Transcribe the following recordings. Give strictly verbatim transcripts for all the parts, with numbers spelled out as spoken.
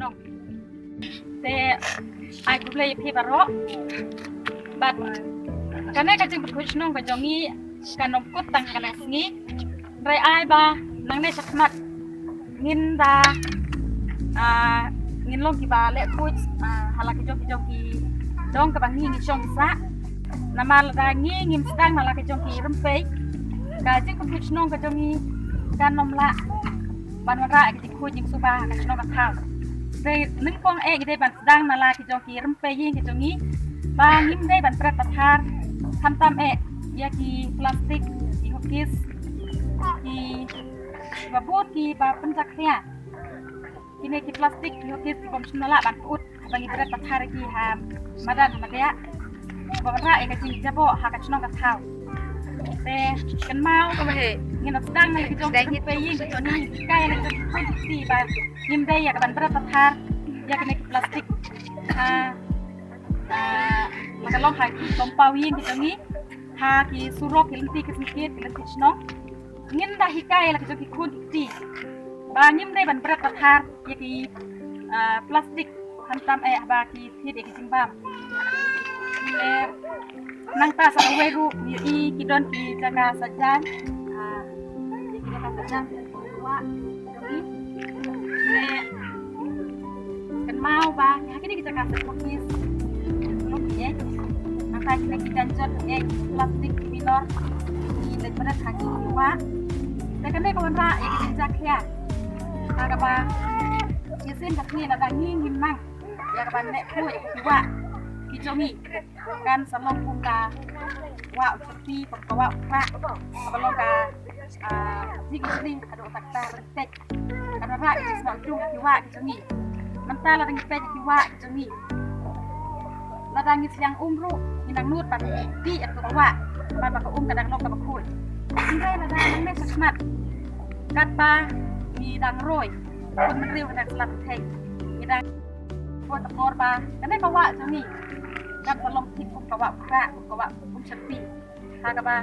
Nong. Te ai khublei ïa phi baroh. Bad kane ka jingpynkhuid shnong ka jong ngi kan ym kut tang kane ka sngi. Hynrei ai ba nangne shakhmat ngin da, ah, ngin long kiba leh khuid, ah, ha la ki jong ki jong ki dong kaba ngi ngi shong sah. Namar lada ngi ngim sdang na la ki jong ki rympei, ka jingpynkhuid shnong ka jong ngi kan ym lah ban wanrah ïa ka jingkhuid jingsuba ha ka shnong ka thaw. Te nyngkong eh ngi dei ban sdang na la ki jong ki rympei ïing ki jong ngi ba ngim dei ban bret pathar, khamtam eh ïa ki plastik, ki huggies, ki ba bun kiba pynjakhlia. Kine ki plastik, ki huggies, ki bym shym la lah ban pyut ba ngi bret pathar ïa ki ha madan ha madiah. Ba wanrah ïa ka jingjaboh ha ka shnong ka thaw. Te kynmaw, ngin ym sdang na la ki jong ki rympei ïing ki jong ngi, hikai la ki jong ki khun ki kti ba ngim dei ïa ka ban bret pathar ïa kine ki plastik. Ha, ah, la ka long ha ki compound ïing ki jong ngi, ha ki surok, ki lynti ki syngkit, ki lynti shnong. Ngin da hikai la ki jong ki khun ki kti ba ngim dei ban bret pathar ïa ki, ah, plastik, khamtam eh ba ki thied ïa ki jingbam. Te nangta sa kawei ruh ngi ïohi ki don ki jaka saitjaiñ, ah, ki jaka saitjaiñ, ki wah, ki, te kynmaw ba ha kine ki jaka sait office, lum ïeit, nangta kine ki janjot ïeit, plastik, ki bilor, ki leit bret ha ki wah. Te kane ka wanrah ïa ki jingjakhlia. Ha kaba shisien ka sngi lada ngi ngim nang ïa ka ban leh khuid ki wah ki jong ngi, kan sa long kum ka wah u syrti, kum ka wah u khrah, kaba long ka, ah, jingïasyriem haduh katta ryntej. Kan wanrah ïa ka jingsngewthuh ki wah ki jong ngi. Mynta lada ngi peit ki wah ki jong ngi, lada ngi sliang um ruh ngi nang nud ban dih ïa ka wah, ban ba ka um ka dang long kaba khuid. Hynrei lada nangne shakhmat katba ngi dang roi, khun bynriew ka dang sla pyrthei, ngi dang bud akor ba kane ka wah jong ngi kan sa long thik kum ka wah u khrah, kum ka wah um syrti. Ha kaba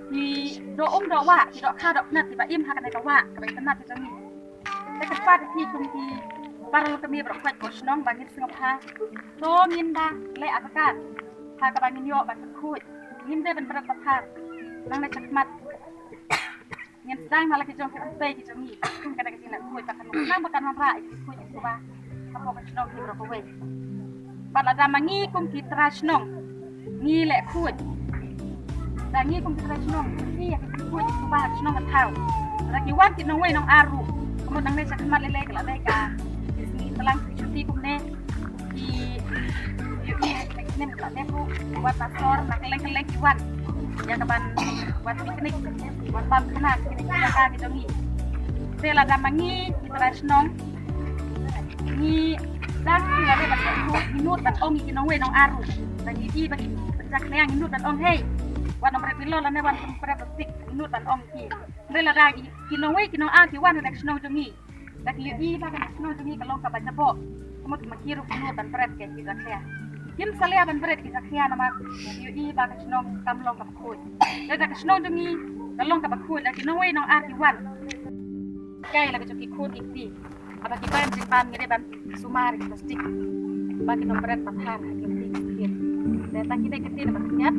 ki doh um doh wah, ki doh kha doh pnat kiba im ha kane ka wah kaba itynnad ki jong ngi. Te kyrpad ïa phi kum ki para longkmie baroh kawei ka shnong ba ngin sngewbha, to ngin da leh artatien ha kaba ngin ïoh ban pynkhuid. Ngim dei ban bret pathar. Nangne shakhmat ngin sdang na la ki jong ki rympei ki jong ngi kum kane ka jingleh khuid ba kan nang ba kan wanrah ïa ka jingkhuid jingsuba hapoh ka shnong hi baroh kawei. Bad lada ma ngi kum ki trai shnong ngi leh khuid, da ngi kum ki trai shnong ngi ïa ka jingkhuid jingsuba ha ka shnong ka thaw, lada ki wan ki nongwei nongar ruh, ka mut nangne shakhmat lei lei ka la dei ka ki sngi tlang ki shuti kumne, ki ïohi ha kine ki snem ka la dep ruh wat na sor na kylleng kylleng ki wan ïa ka ban wan picnic, wan bam khana ha kine ki jaka ki jong ngi. Te lada ma ngi ki trai shnong ngi dang ngi la dep ban ïoh ngi nud ban ong ïa ki nongwei nongar ruh, ba ngi ïohi ba ki pynjakhlia ngi nud ban ong, hei, wat nym bret bilor lane wat nym bret plastik, ngi nud ban ong ïa ki. Te lada ki nongwei ki nongar ki wan ha ka shnong jong ngi, da ki ïohi ba ka shnong jong ngi ka long kaba jaboh, ka mut ma ki ruh ki nud ban bret ki jakhlia. Kim salia ban bret ki jakhlia namar ki ïohi ba ka shnong kam long kaba khuid. Lada ka shnong jong ngi ka long kaba khuid, da ki nongwei nongar ki wan, kai la ka jong ki khun ki kti, haba ki bam jingbam ngi dei ban sumar ïa ki plastik ba kin ym bret pathar ha ki lynti ki syngkit. Te tang kine ki ktien ba khyndiat.